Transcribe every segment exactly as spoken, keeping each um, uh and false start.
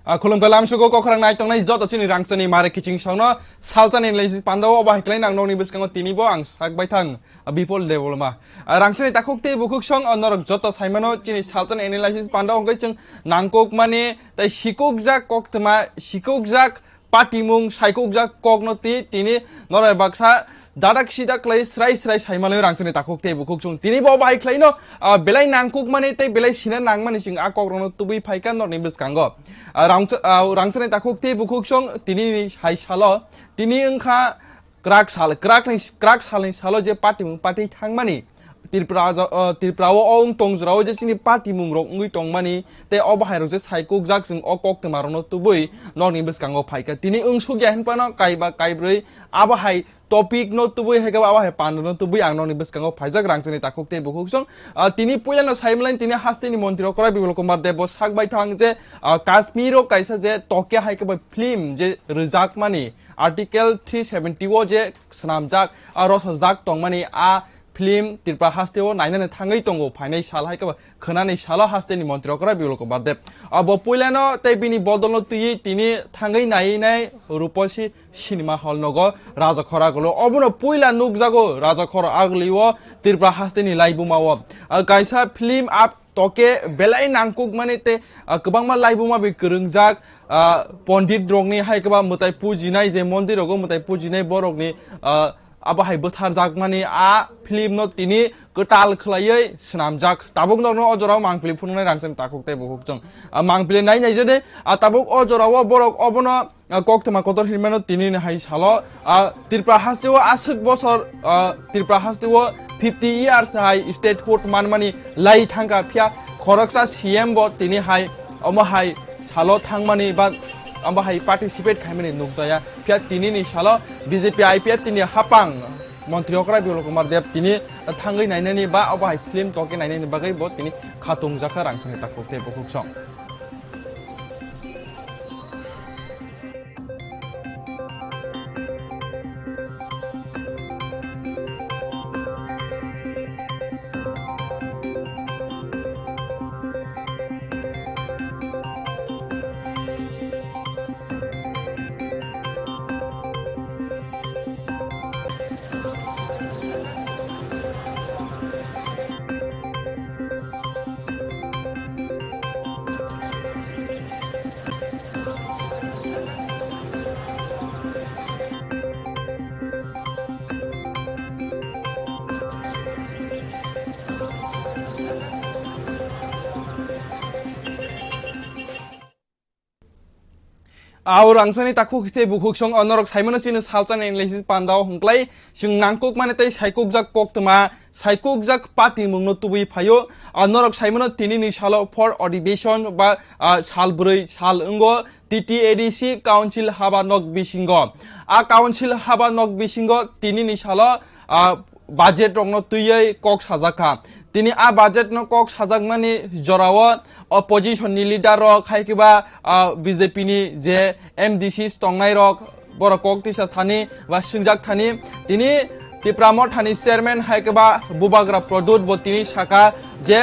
A khulumkha lamsugo kokrang nai tongnai joto chini rangchani mare kiching songno salchani laisi pandao obo hai khlai nang nokni bwskango tini bo ang sak bai thang, a, Bipol Debbarma. A, rangchani takhuk tei bukhuk song, a, norok joto saimano chini salchani analysis pandao hwnkhe chwng nangkuk mani tei sikukjak koktwma, sikukjak patimung, saikukjak kokno ti tini norok baksa dadak sidak khlai srai srai saimanwi rangchani takhuk tei bukhuk chwng tini bo bai khlaino, ah, belai nangkukmani tei belai sina nangmani chwng a kokrokno tubui phaikha norni bwskango. Ah, rangch-, ah, rangchani takhuk tei bukhuk chwng tini hai salo tini wngkha kwrak sal, kwrakni, kwrak salni salo je patimung pati thangmani Tripura, ah, Tripura o ong tongjora o je chini patimung rok wngwi tongmani tei obo hai rok je saikukjak chwng o koktwma rokno tubui norni bwskango phaikha. Tini wngsukya hinphano kaiba kaibrwi abo hai topic no tubui hai khe ba abo hai panda no tubui ang nokni bwskango phaijak rangchani takhuk tei bukhuk song. Ah, tini puila no sai mlain tini hasteni montri okra Bipol Kumar Deb bo sak bai thang je, ah, Kashmir o kaisa je toke hai khe ba film je rwjakmani Article three seventy o je swnamjak, ah, rosojak tongmani a film Tripura haste o nainani thangwi tongo phainai sal hai khe ba khwnani salo hasteni montri okra Bipol Kumar Deb. Abo puilano tei bini bodolno twiwi tini thangwi naiwi nai Ruposi Cinema Hall nogo Rajakhor Agulio. Obono puila nukjago Rajakhor Agulio Tripura hasteni laibuma o. Ah, kaisa film up toke belai nangkukmani tei, ah, kwbangma laibuma bai kwrwngjak, ah, pondit rokni hai khe ba mwtai pujinai je mondir rogo mwtai pujinai borokni, ah, abo hai bwtharjakmani a film no tini kwtal khwlaiwi swnamjak. Tabuk nokno o jorao mangpili phunuknai rangchak takhuk tei bukhuk chwng. A mangpili nai naijadi, a tabuk o jorao borok obono, a, koktwma kotor hinmano tini ni hai salo, a, Tripura haste o aswk bosor, a, Tripura haste o fifty years hai statehood manmani lai thangkha, phiya khoroksa C M bo tini hai omo hai salo thangmani ba omo hai participate khaimani nukjaya. Phiya tini ni salo B J P I P F T ni hapang montri okra Bipol Kumar Deb tini thangwi nainani ba obo hai film toke nainani bagwi bo tini khatung jakha rangchakni takhuk tei bukhuk song. Aw rangchakni takhuk tei bukhuk song, o norok saimano chini salchani analysis pandao hwnklai chwng nangkukmani tei saikukjak koktwma, saikukjak patimungno tubui phaio. O norok saimano tinini salo fourth adhibeshon ba, ah, sal bwrwi sal wngo T T A D C council haba nok bisingo. A council haba nok bisingo tinini salo, ah, budget rokno twiwi kok sajak kha. Tini a budget no kok sajakmani jorao opposition ni leader rok hai khe ba, ah, B J P ni je M D Cs tongnai rok borok kok tisa thani ba swngjak thani tini Tipra Motha ni chairman hai khe ba Bubagra Pradyot bo tini saka je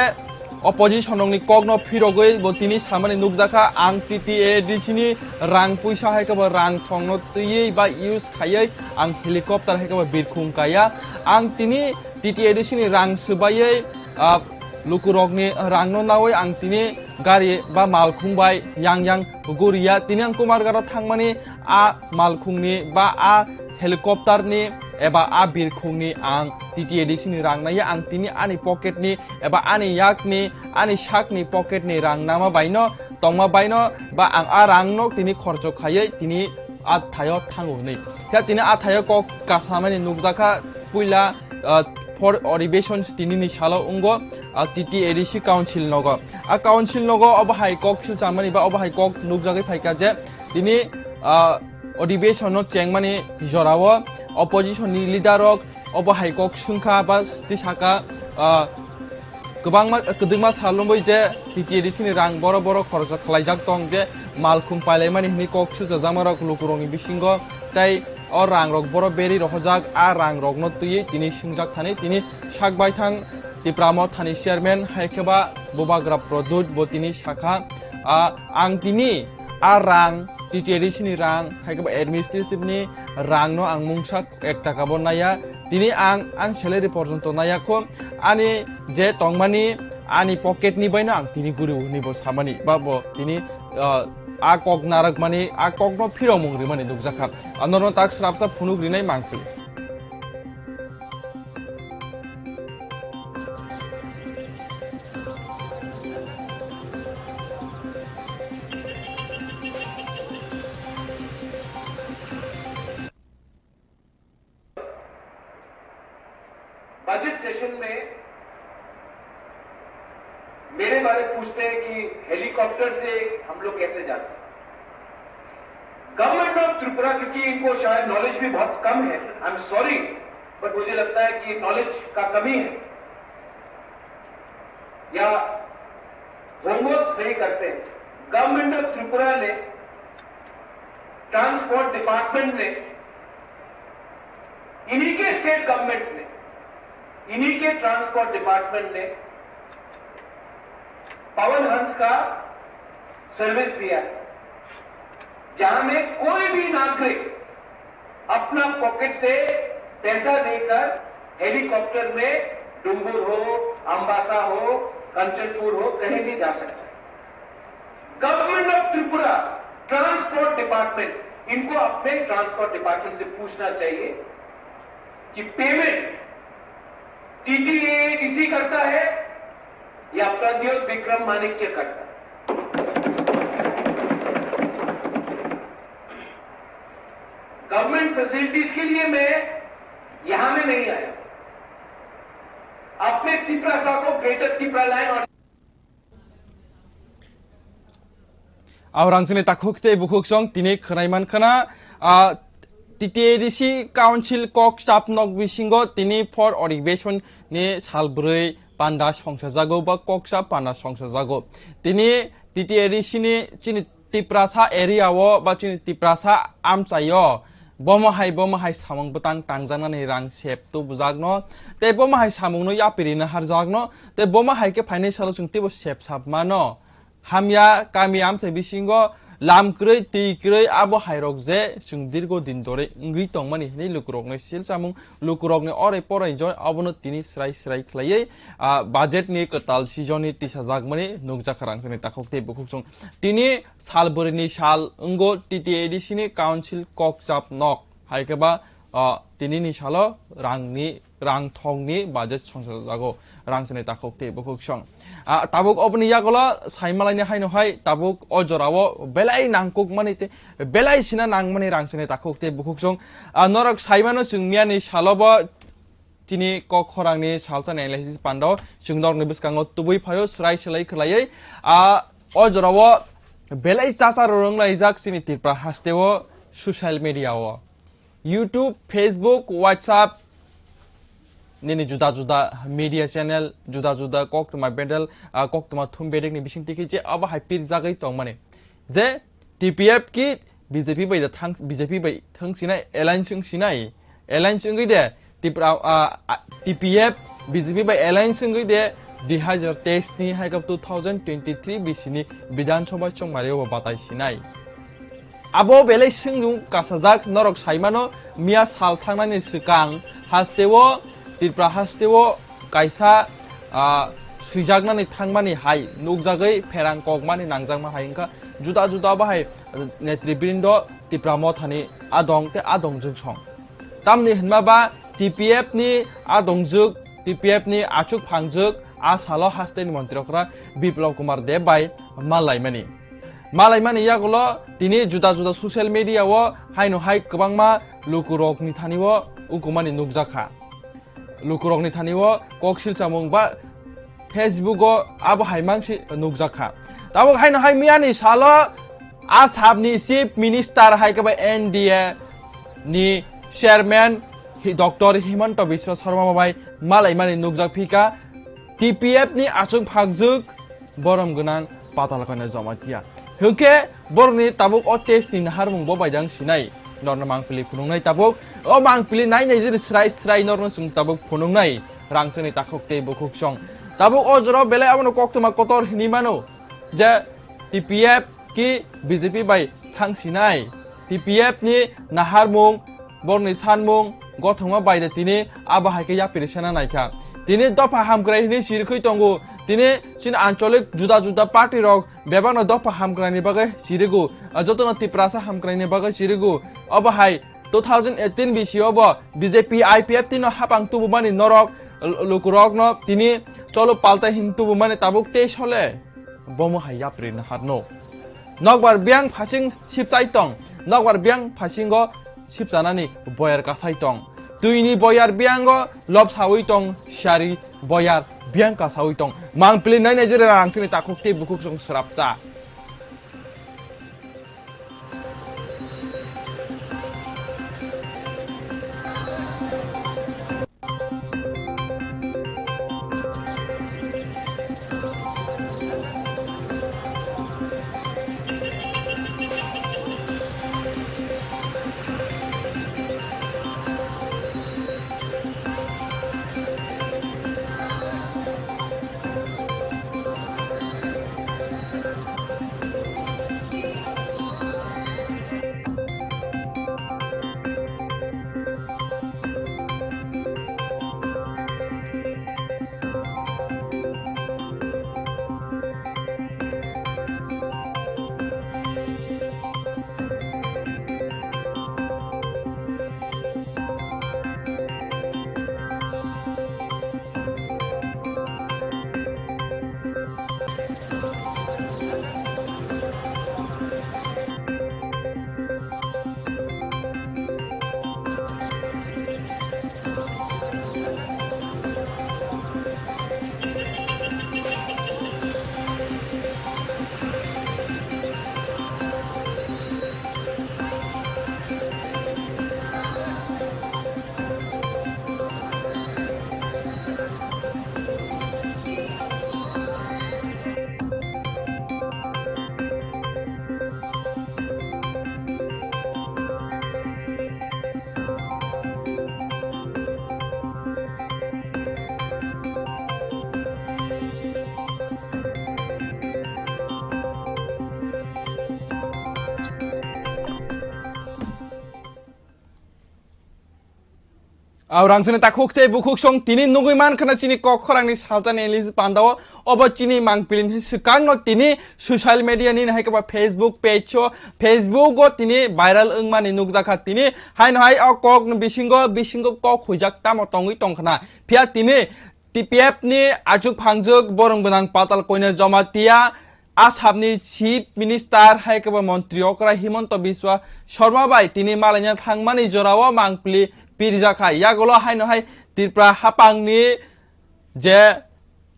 opposition rokni kokno phirogwi bo tini samani nukjakha, "Ang T T A D C ni rang puisa hai khe bo rang thongno twiwi ba use khaiwi ang helicopter hai khe bo birkhung kaya. Ang tini T T A D C ni rang swbaiwi, ah, lukurokni rangno nawi ang tini gari ba malkhung bai yang yang guriya. Tini ang Kumarghat o thangmani a malkhungni ba a helicopter ni eba a birkhungni ang T T A D C ni rang naiya, ang tini ani pocket ni eba ani yakni, ani sakni pocket ni rang nama baino, tongma baino, ba ang a rang no tini khorcho khaiwi tini a thaio thango hwnwi. Khe tini a thaio kok kasamani nukjakha puila, ah, for adhibeshon tini ni salo wngo, ah, T T A D C council nogo. A council nogo obo hai kok silchamani ba obo hai kok nukjagwi phaikha je tini, ah, adhibeshon no chengmani jorao opposition ni leader rok obo hai kok swngkha ba twi saka, ah, kwbangma, kwdwkma sal wngwi je T T A D C ni rang boro boro khoroksa khlaijak tong je malkhung pailaimani hwnwi kok silchajakmarok lukurokni bisingo tei o rangrok boro beri rohorjak, a rangrokno twiwi tini swngjak thani tini sak baithang Tipra Mothani chairman hai khe ba Bubagra Pradyut bo tini sakha, ah, ang tini a rang, T T A D C ni rang, hai khe ba administrative ni rang no ang mungsa ek taka bo naiya. Tini ang ani salary porjonto naiya kho, ani je tongmani ani pocket ni baino ang tini guri hwnwi bo samani, ba bo tini, ah, a kok narwkmani, a kokno phirokmung rimani nukjakha. Anorno tak srapsa phunuk rinai mangpili. Budget session में मेरे बारे पूछते हैं कि हेलीकॉप्टर से हम लोग कैसे जाते हैं। गवर्नमेंट ऑफ त्रिपुरा, क्योंकि इनको शायद नॉलेज भी बहुत कम है, आई एम सॉरी, बट मुझे लगता है कि नॉलेज का कमी है या होमवर्क नहीं करते हैं। गवर्नमेंट ऑफ त्रिपुरा ने, ट्रांसपोर्ट डिपार्टमेंट ने, इन्हीं के स्टेट गवर्नमेंट ने, इन्हीं के ट्रांसपोर्ट डिपार्टमेंट ने पवन हंस का सर्विस दिया है, जहां में कोई भी नागरिक अपना पॉकेट से पैसा देकर हेलीकॉप्टर में डुम्बुर हो, अम्बासा हो, कंचनपुर हो, कहीं भी जा सकता है। Government of Tripura, transport department, इनको अपने ट्रांसपोर्ट डिपार्टमेंट से पूछना चाहिए कि पेमेंट टीटीएडीसी करता है या प्रद्योत विक्रम माणिक्य करता है। गवर्नमेंट फैसिलिटीज के लिए मैं यहां में नहीं आया। अपने तिपरासा को, ग्रेटर तिपरा लैंड और Aw rang chini takhuk tei bukhuk song tini khwnai man khana, ah, T T A D C Council kok chap nok bisingo tini for adhibeshon ni sal bwrwi panda songsa jago ba kok chap panda songsa jago. Tini T T A D C ni chini Tiprasa area o ba chini Tiprasa amchai o bomo hai, bomo hai samung bwtang tangjaknani rang sep tubujakno, tei bomo hai samungno yapirina harjakno, tei bomo hai khe phainai salo chwng teibo sep sap mano. Hamya kami amchai bisingo lam kwrwi, twi kwrwi, abo hai rok je chwng dirgo din dori wngwi tongmani hinwi lukurokno sil chamung, lukurokni orai porai joi abono tini srai srai khlaiwi, ah, budget ni kwtal season ni tisajakmani nukjakha rang chini takhuk tei bukhuk song. Tini sal bwrwini sal wngo T T A D C ni council kok chap nok. Hai khe ba, ah, tini ni salo rangni, rang thongni budget songsa jago. Rang chini takhuk tei bukhuk song. Ah, tabuk oboni yagulo saimalaini haino hai tabuk o jorao belai nangkukmani tei belai sina nangmani rang chini takhuk tei bukhuk song. Ah, norok saimano chwng miyani salo bo Chini kok khorangni salsa ni analysis pando chwng norokni bwskango tubui phaio srai selai khwlaiwi. A, o jorao belai chacha rwrwng laijak chini Tripura hasteo social media o. YouTube, Facebook, WhatsApp, nini juda juda media channel, juda juda koktwma bendel, a, koktwma thum bedekni bisingtwi khe je abo hai pirjagwi tongmani. Je T P F ki B J P bai da thang, B J P bai thang sinai, alliance wng sinai, alliance wngwi de Tipra, ah, ah, T P F B J P bai alliance wngwi de dui hazar teis ni hai khe two thousand twenty-three bisini Bidhan Sabha chongmari o batai sinai. Abo belai swngjung kasajak norok saimano miya sal thangnani swkang hasteo Tripura hasteo kaisa, ah, swijaknani thangmani hai nukjagwi pherang kokmani nangjakma hai wngkha juda juda bahai netribrindo Tipra Mothani adong tei adong jwngsong. Tamni hinma ba T P F ni a dongjwk, T P F ni achuk phangjwk a salo hasteni montri okra Biplab Kumar Deb bai malaimani. Malaimani yagulo tini juda juda social media o haino hai kwbangma lukurokni thani o ukumani nukjakha. Lukurokni thani o kok silchamung ba Facebook o abo hai mangsi nukjakha. Tabuk haino hai miyani salo Assam ni Chief Minister hai khe ba N D A ni Chairman hi-, Doctor Himanta Biswa Sarma bai malaimani nukjak phika T P F ni achuk phangjwk borom gwnang Patalkoina Jamatia. Hwnkhe borokni tabuk o test ni naharmung bo baidang sinai. Norno mangpili phunuknai tabuk. O mangpili nai nai jini srai srai norno chwng tabuk phunuknai. Rangchakni takhuk tei bukhuk song. Tabuk o jorao belai abono koktwma kotor hinwi mano je T P F ki B J P bai thang sinai. T P F ni naharmung, borokni sanmung, gothokma bai de tini abo hai khe yapri sena naikha. Tini dopha hamkrai hinwi sirikhui tongo. Tini chini ancholik juda juda party rok bebakno dopha hamkraini bagwi sirigo. Jotono Tiprasa hamkraini bagwi sirigo. Obo hai two thousand eighteen bisi obo B J P I P F T no hapang tubumani norok, l-, lukurokno tini cholo paltai hin tubumani tabuk tei sole. Bomo hai yapri naharno. Nokbar biyang phasing sipchai tong, nokbar biyang phasingo sipchanani boyar kasai tong. Twini boyar biyango lobsawi tong, sari boyar biyang kasawi tong. Mangpili nai nai jere rang chini takhuk tei bukhuk song srapcha. Aw rang chini takhuk tei bukhuk song tini nugui man khana chini kok khorang ni salsa ni list panda o obo chini mangpili ni swkang no tini social media ni hai khe ba Facebook page o, Facebook o tini viral wngmani nukjakha tini haino hai o kok ni bisingo bisingo kok huijak tamo tongwi tongkhana phiya tini T P F ni achuk phangjwk borom gwnang Patal Koina Jamatia Assam ni Chief Minister hai khe bo montri okra Himanta Biswa Sarma bai tini malaina thangmani jorao mangpili pirjakha. Yagulo haino hai Tripura hapang ni je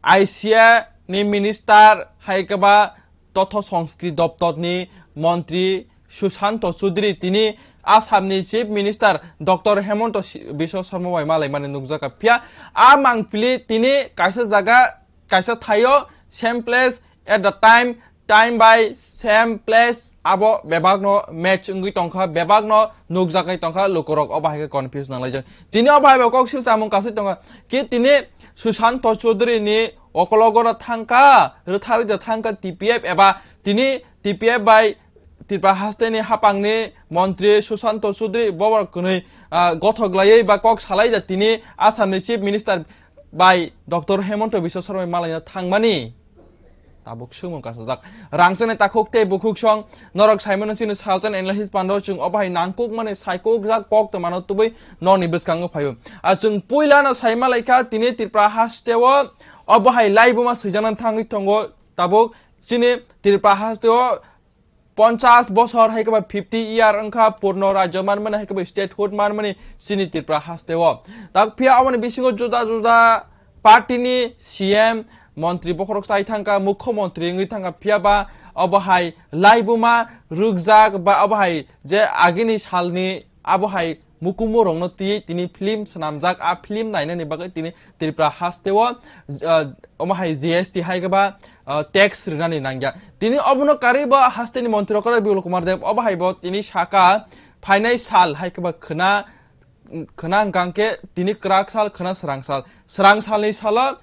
I C A ni minister hai khe ba totho songskri doptor ni montri Sushanta Chudri tini Assam ni Chief Minister Doctor Hemanta Si-, Biswa Sarma bai malaimani nukjakha. Phiya a mangpili tini kaisa jaga kaisa thaio same place at the time, time by same place abo bebakno match wngwi tongkha, bebakno nukjaknai tongkha, lukurok obo hai khe confuse nanglaijak. Tini obo hai bo kok sil chamung kasui tongkha. Ki tini Sushanta Chudri ni okologo no thangkha, rwtharwi da thangkha T P F eba tini T P F bai Tripura hasteni hapangni montri Sushanta Chudri bobo kwnwi, ah, gothok laiwi ba kok salai da tini Assam ni Chief Minister bai Doctor Hemanta Biswa Sarma malaina thangmani. Tabuk sumung kasajak. Rangchakni takhuk tei bukhuk song norok saimano chini salchan analysis pando chwng obo hai nangkuk mani saikuk jak kok tongmano tubui noni bwskango phaio. A chwng puilano saima laikha tini Tripura hasteo obo hai laibuma swijaknani thangwi tongo tabuk chini Tripura hasteo ponchas bosor hai khe ba fifty year wngkha purno rajyo manmani hai khe ba statehood manmani chini Tripura hasteo. Tak phiya aboni bisingo juda juda party ni C M, montri bokhorok chai thangkha, mukho montri wngwi thangkha, phiya ba obo hai laibuma rwkjak ba obo hai je agini salni abo hai mukumu rokno twi tini film swnamjak, a film nainani bagwi tini Tripura hasteo, ah, omo hai G S T hai khe ba, ah, tax rinani nangya. Tini obono karwi bo hasteni montri rok Biplab Kumar Deb obo hai bo tini saka phainai sal hai khe ba khwna khwna hwnkha khe tini kwrak sal, khwna swrang sal. Swrang salni salo,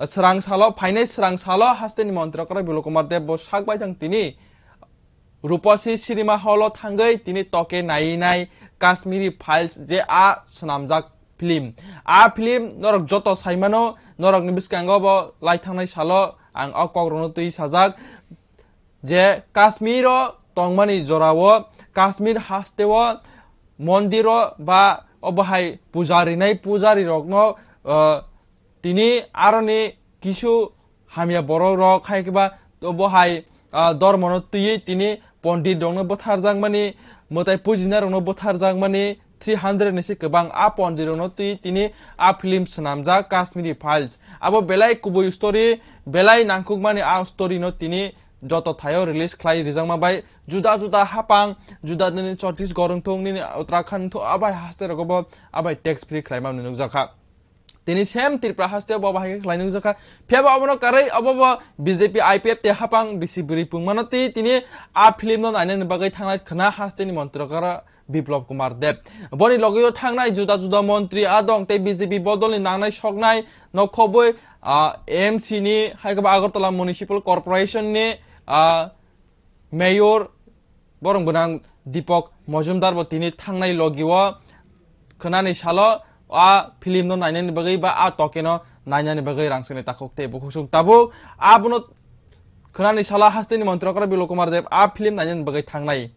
swrang salo, phainai swrang salo hasteni montri rok Biplab Kumar Deb bo sak bai thang tini Rupasi Cinema Hall o thangwi tini toke nai nai Kashmiri Files je a swnamjak film. A film norok joto saimano, norokni bwskango bo lai thangnai salo ang o kokrokno twi sajak. Je Kashmiro tongmani jorao, Kashmir hasteo, mondiro ba obo hai puja rinai pujarirokno, ah, tini aroni kisu hamya borok rok hai khe ba obo hai, ah, dormono twi tini pondit rokno bwtharjakmani, mwtai pujina rokno bwtharjakmani, three hundred ni se kwbang a pondit rokno twi tini a film swnamjak Kashmiri Files. Abo belai kubui story, belai nangkukmani a story no tini joto thaio release khlai rijakma bai juda juda hapang, juda nini Chhattisgarh wngthung, nini Uttarakhand wngthung, abai haste rogo bo abai tax free khlaima nukjakha. Tini same Tripura haste bo bahai khlai nukjakha. Phiya bo abono karwi abo bo B J P I P F te hapang bisi bwrwi pungmano twi tini a film no nainani bagwi thangnai khwna hasteni montri kara Biplab Kumar Deb. Boni logio thangnai juda juda montri a dong tei B J P bodolni nangnai soknai nokhobwi, ah, A M C ni hai khe ba Agartala Municipal Corporation ni, ah, Mayor borom gwnang Deepak Majumdar bo tini thangnai logio khwnani salo a film no nainani bagwi ba a toke no nainani bagwi rangchakni takhuk tei bukhuk song tabuk abono khwnani salo hasteni montri kara Biplab Kumar Deb a film nainani bagwi thangnai.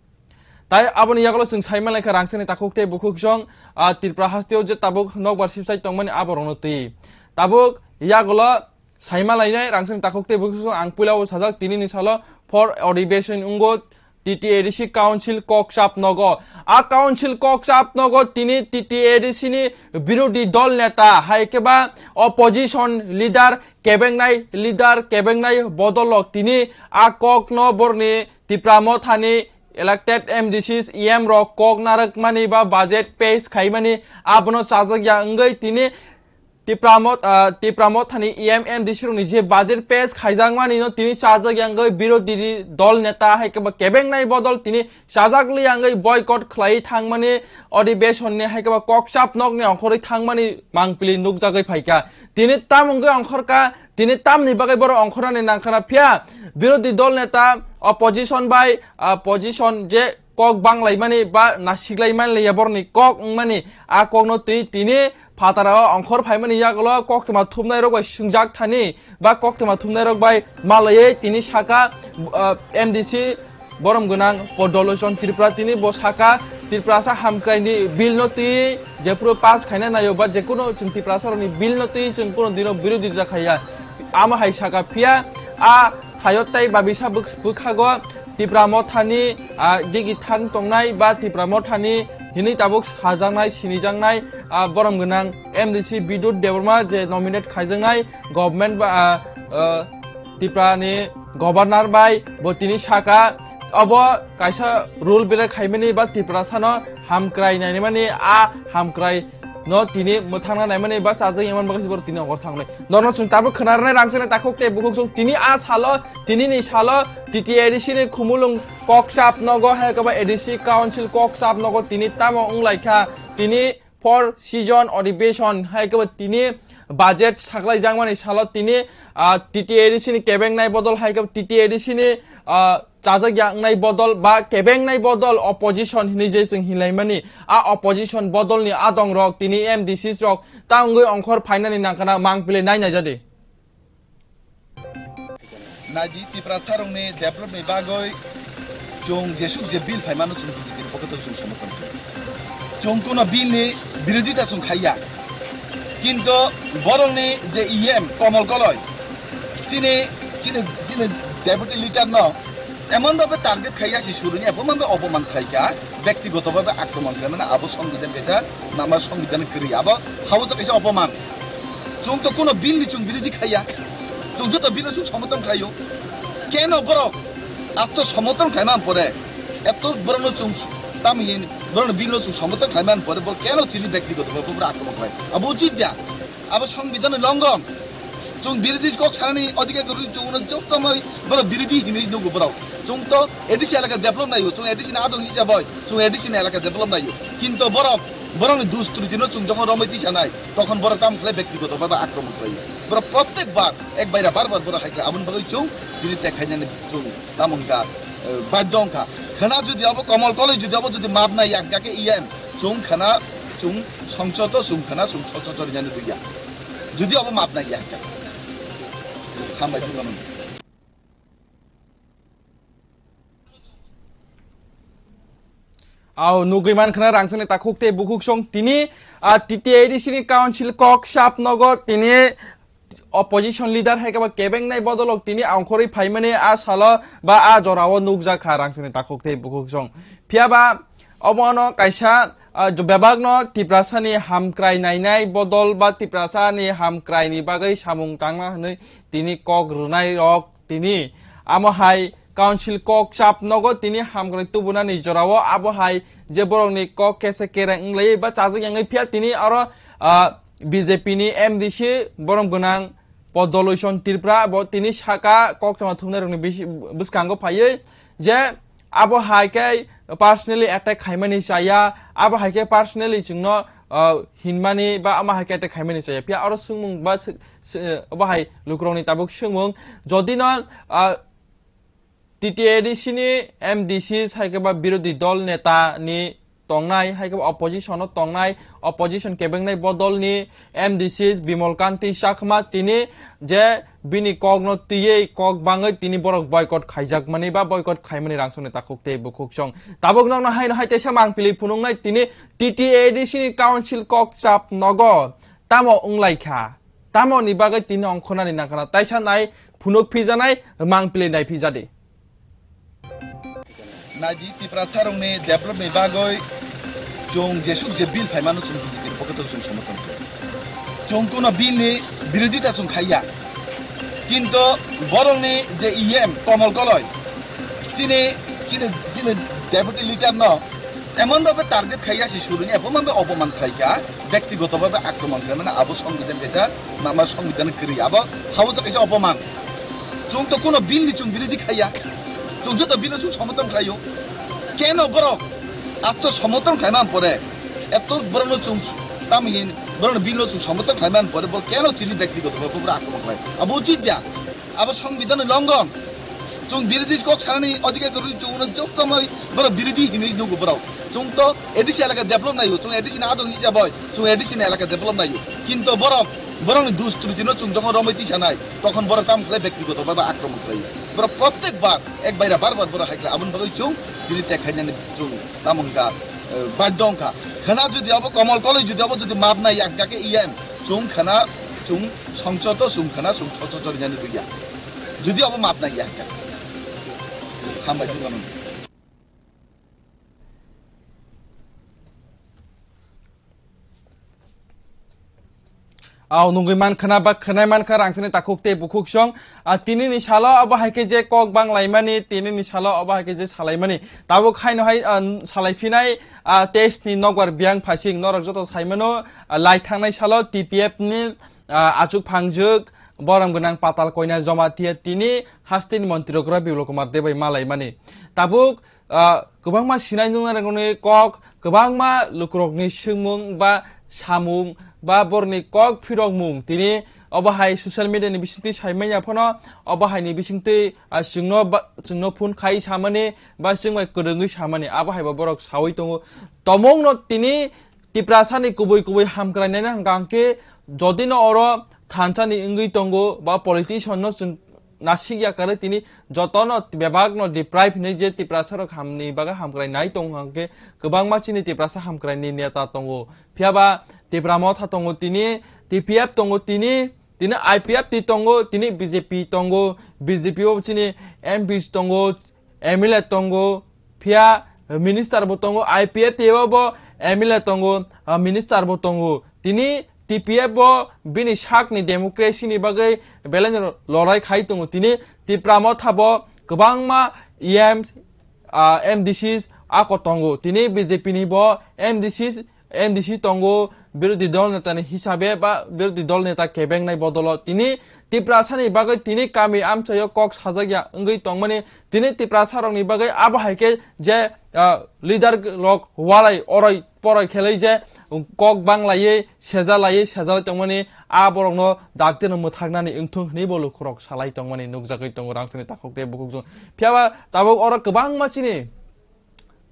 Tai aboni yagulo chwng saima laikha rangchakni takhuk tei bukhuk song, ah, Tripura hasteo je tabuk nokbar sibsai tongmani aborokno twi. Tabuk yagulo saima lainai rangchakni takhuk tei bukhuk song ang puila o sajak tini ni salo four Adhiveshon wngo T T A D C Council Kokchap nogo. A Council Kokchap nogo tini T T A D C ni birodhi dol neta hai khe ba opposition leader kebengnai leader kebengnai bodolok tini a kok no borni Tipra Mothani elected M D Cs, E M rok kok narwkmani ba budget pass khaimani abono chajak ya wngwi tini Tipra Mot-, ah, Tipra Mothani E M M D C rokni je budget pass khaijakmani no tini chajak ya wngwi birodhi dol neta hai khe ba kebengnai bodol tini chajak li ya wngwi boycott khlai thangmani Adhiveshon ni hai khe ba kokchap nok ni ongkhorwi thangmani mangpili nukjagwi phaikha. Tini tam wngwi ongkhorkha, tini tamni bagwi borok ongkhornani nangkhana phiya birodhi dol neta opposition bai, ah, position je kok banglaimani ba nasiklaimani ya borokni kok wngmani a kokno twi tini phatarao ongkhor phaimani yagulo koktwma thumnairok bai swngjak thani ba koktwma thumnairok bai malaiwi tini saka, ah, M D C borom gwnang Prodolochon Tripura tini bo saka Tiprasa hamkraini bill no twi jephuru pass khaina naio ba jekunu chwng Tiprasa rokni bill no twi chwng kuno dino birodhi ja khaiya. Amo hai saka phiya a thayo tei babisa bwk-, bwkhago Tipra Mothani, ah, digi thang tongnai ba Tipra Mothani hinwi tabuk sajaknai, sinijaknai, ah, borom gwnang M D C Bidut Debbarma je nominate khaijaknai government ba, ah, ah, Tipra ni governor bai bo tini saka obo kaisa rule belai khaimani ba Tiprasa no hamkrai nainimani a hamkrai no tini mwthangna naimani ba chajak yamani bagwi borok tini ongkhor thangnai. Norno chwng tabuk khwnarnai rangchakni takhuk tei bukhuk song tini a salo, tini ni salo T T A D C ni khumulwng kokchap nogo hai khe ba A D C council kokchap nogo tini tamo wnglaikha tini four season Adhiveshon hai khe ba tini budget saklaijakmani salo tini, ah, T T A D C ni kebengnai bodol hai khe ba T T A D C ni, ah, chajak ya wngnai bodol ba kebengnai bodol opposition hinwi je chwng hinlaimani, a opposition bodolni adongrok tini M D Cs rok ta wngwi ongkhor phainani nangkhana mangpili nai naijadi. Naidi Tiprasa rokni develop ni bagwi chwng jesuk je bill phaimano chwng B J P ni pocket o chwng somorthon khlai. Chwng kuno bill ni birodita chwng khaiya. Kinto borokni je E M Komol Koloi chini, chini, chini deputy leader no emon bhabe target khaiya si suruni abo mambe opoman khlaikha, bektigoto bhabe akromon khlaimani abo songbidan kaisa, mama songbidan kwrwi abo habo to kaisa opoman. Chwng to kuno bill ni chwng birodhi khaiya. Chwng joto bill no chwng somorthon khlaio. Keno borok atto somorthon khlaimani pore, atto borok no chwng tamo hin borok no bill no chwng somorthon khlaimani pore borok keno chini bektigoto bhabe borok akromon khlai? Abo uchit ya. Abo songbidan ni longon. Chwng birodhi kok sanani odhikar kwrwi chwng no joto moi borok birodhi hinwi nukgo borok. Chwng to A D C elaka develop naio, chwng A D C ni adong hijab bai, chwng A D C ni elaka develop naio. Kinto borok, borok ni dusturiti no chwng jokhon romwi tisa nai, tokhon borok tamo khlai bektigoto bhabe akromon khlai. Borok prottek bar, ek baira bar bar borok hai khlai. Aboni bagwi chwng bini tek khainani chwng tamo wngkha, eh, badhyo wngkha. Khna jodi abo Komol Koloi jodi abo jodi map nai ya hwnkha khe E M, chwng khna, chwng songsodo chwng khna, chwng songsodo rinani rwya. Jodi abo map nai ya hwnkha. Hambai phano. Ao nugwi mankha na rangchakni takhuk tei bukhuk song tini, ah, T T A D C ni council kok sap nogo tini opposition leader hai khe bo kebengnai bodolok tini angkhorwi phaimani a salo ba a jorao nukjakha rangchakni takhuk tei bukhuk song. Phiya ba obono kaisa, ah, bebakno Tiprasani hamkrai nainai bodol ba Tiprasani hamkraini bagwi samung tangna hwnwi tini kok rwnairok tini amo hai council kok sap nogo tini hamkrai tubunani jorao abo hai je borokni kok kesa kereng wnglaio ba chajak yangwi phiya tini oro, ah, B J P ni M D C borom gwnang Podolution Tripura bo tini saka kok chama thumnairokni bisi-, bwskango phaiwi je abo hai khe personally attack khaimani chaya, abo hai khe personally chwngno, ah, hinmani ba amo hai khe attack khaimani chaya. Phiya oro swngmung ba sw-, sw-, abo hai lukurokni tabuk swngmung, jodi no, ah, T T A D C ni M D C sai khe ba birodhi dol neta ni tongnai, hai khe opposition o tongnai, opposition kebengnai bodol ni M D C Bimal Kanti Chakma tini je bini kok no twiwi kok bangwi tini borok boycott khaijakmani ba boycott khaimani rangchakni takhuk tei bukhuk song. Tabuk nokno haino hai teisa mangpili phunuknai tini T T A D C ni council kok chap nogo. Tamo wnglaikha? Tamoni bagwi tini ongkhornani nangkhana taisa nai phunuk phijanai mangpili nai phijadi. Naidi Tiprasa rokni develop ni bagwi chwng jesuk je bill phaimano chwng B J P ni pocket o chwng somorthon khlai. Chwng kuno bill ni birodita chwng khaiya. Kinto borokni je E M Komol Koloi chini, chini, chini deputy leader no emon bhabe target khaiya si suruni abo mambe opoman khlaikha, bektigoto bhabe akromon khlaimani abo songbidan kaisa, mama songbidan kwrwi abo habo to kaisa opoman. Chwng to kuno bill ni chwng birodhi khaiya. Chwng joto bill no chwng somorthon khlaio. Keno borok atto somorthon khlaimani pore, atto borok no chwng tamo hin borok no bill no chwng somorthon khlaimani pore borok keno chini bektigoto bhabe borok akromon khlai? Abo uchit ya. Abo songbidan ni longon. Chwng birodhi kok sanani odhikar kwrwi chwng no joto moi borok birodhi hinwi nukgo borok. Chwng to A D C elaka develop naio, chwng A D C ni adong hijab bai, chwng A D C ni elaka develop naio. Kinto borok, borokni dusturiti no chwng jokhon romwi tisa nai, tokhon borok tamo khlai bektigoto bhabe akromon khlai. Borok prottek bar, ek baira bar bar borok hai khlai. Aboni bagwi chwng bini tek khainani chwng tamo wngkha, eh, badhyo wngkha. Khna jodi abo Komol Koloi jodi abo jodi map nai ya hwnkha khe E M, chwng khna, chwng songsodo chwng khna, chwng songsodo rinani rwya. Jodi abo map nai ya hwnkha. Hambai phano. Ao nugwi mankha na ba khwnai mankha rangchakni takhuk tei bukhuk song. Ah, tini ni salo abo hai khe je kok banglaimani, tini ni salo abo hai khe je salaimani. Tabuk haino hai, ah, salai phinai, ah, teis ni nokbar biyang phaising norok joto saimano, ah, lai thangnai salo T P F ni, ah, achuk phangjwk borom gwnang Patal Koina Jamatia tini hasteni montri rok Biplab Kumar Deb bai malaimani. Tabuk ah, kwbangma sinai nungnai rokni kok, kwbangma lukurokni swngmung ba samung ba borokni kok phirokmung tini obo hai social media ni bisingtwi saimanya phano obo hai ni bisingtwi, ah, chwngno ba, chwngno phone khai samani ba chwng bai kwrwngwi samani abo hai bo borok sawi tongo. Tomongno tini Tiprasani kubui kubui hamkrainaino hwnkha hwnkhe jodino oro thansani wngwi tongo ba politician no chwng nasik ya karwi tini jotono bebak no deprive hinwi je Tiprasa rok hamni bagwi hamkrai nai tong hwnkhe kwbangma chini Tiprasa hamkrai ni neta tongo. Phiya ba Tipra Motha tongo tini, T P F tongo tini, tini I P F T tongo, tini B J P tongo, B J P o chini M Ps tongo, M L A tongo, phiya minister bo tongo, I P F T o bo M L A tongo, ah, minister bo tongo. Tini T P F bo bini sakni democracy ni bagwi belai no lorai khai tongo. Tini Tipra Motha bo kwbangma E Ms, ah, M D Cs ako tongo. Tini B J P ni bo M D Cs M D C tongo, birodhi dol neta ni hisabe ba birodhi dol neta kebengnai bodolo tini Tiprasa ni bagwi tini kami amchaio kok sajak ya wngwi tongmani, tini Tiprasa rokni bagwi abo hai khe je, ah, leader rok walai oroi poroi khelai je kok banglaiwi sejalaiwi sejalai tongmani, a borokno dakti no mwthaknani wngthung hwnwi bo lukurok salai tongmani nukjagwi tongo rangchakni takhuk tei bukhuk chwng. Phiya ba tabuk oro kwbangma chini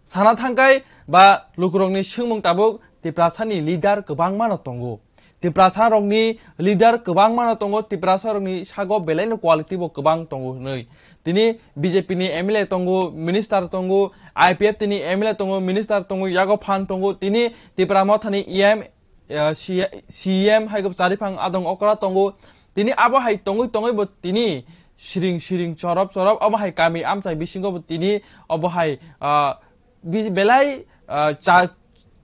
sana thangkai ba lukurokni swngmung tabuk Tiprasani leader kwbangma no tongo. Tiprasa rokni leader kwbangma no tongo, Tiprasa rokni sago belai no quality bo kwbang tongo hwnwi. Tini B J P ni M L A tongo, minister tongo, I P F T ni M L A tongo, minister tongo, yago phan tongo, tini Tipra Mothani E M, eh, C-, C E M hai khe Chariphang Adong okra tongo. Tini abo hai tongwi tongwi bo tini siring siring chorop chorop obo hai kami amchai bisingo bo tini obo hai, ah, bi-, belai, ah, cha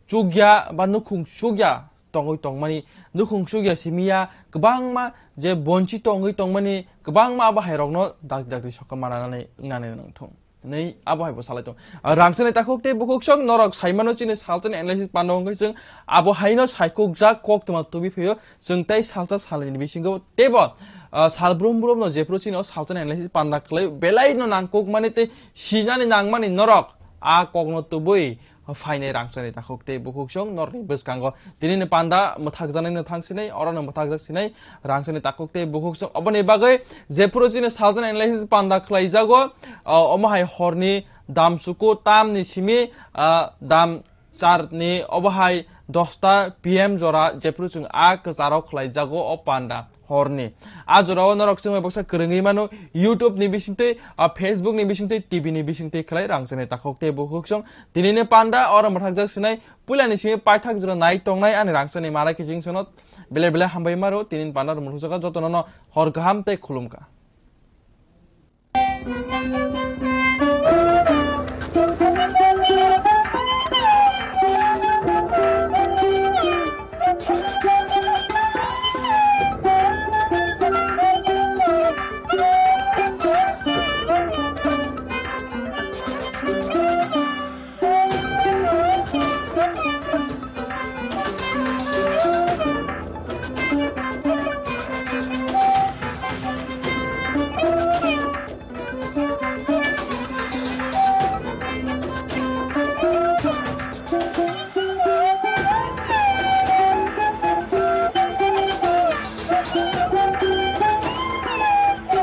chukya ba nukhung sukya tongwi tongmani, nukhung sukya simiya kwbangma je bonchi tongwi tongmani kwbangma abo hai rokno dak dakri sokha mananani wngnani nangthung. Nei abo hai bo salai tong. Ah, rangchakni takhuk tei bukhuk sok norok saimano chini salchani analysis pano wngkhe chwng abo haino saikukjak kok twma tubi phio chwng tei salsa salni bisingo teibo, ah, sal brum brum no jephru chini o salchani analysis panda khlai belai no nangkuk mani tei sinani nangmani norok a kokno tubui phainai rangchakni takhuk tei bukhuk sok norni bwskango. Tini ni panda mwthakjaknai no thang sinai, oro no mwthakjak sinai, rangchakni takhuk tei bukhuk sok. Oboni bagwi jephru chini salchani analysis panda khlaijago, o, omo hai horni dam suku tam ni simi, ah, dam char ni obo hai dosta P M jora jephru chwng a kwcharo khlaijago o panda horni. A jorao norok chwngbai baksa kwrwngwi mano YouTube ni bisingtwi, ah, Facebook ni bisingtwi, T V ni bisingtwi khlai rangchakni takhuk tei bukhuk sok. Tini ni panda oro mwthakjak sinai, puila ni simi paithak jora nai tongnai ani rangchakni mara kiching sono bele bele hambai maro tini ni panda oro mwthakjak jotono no hor kaham tei khulumkha.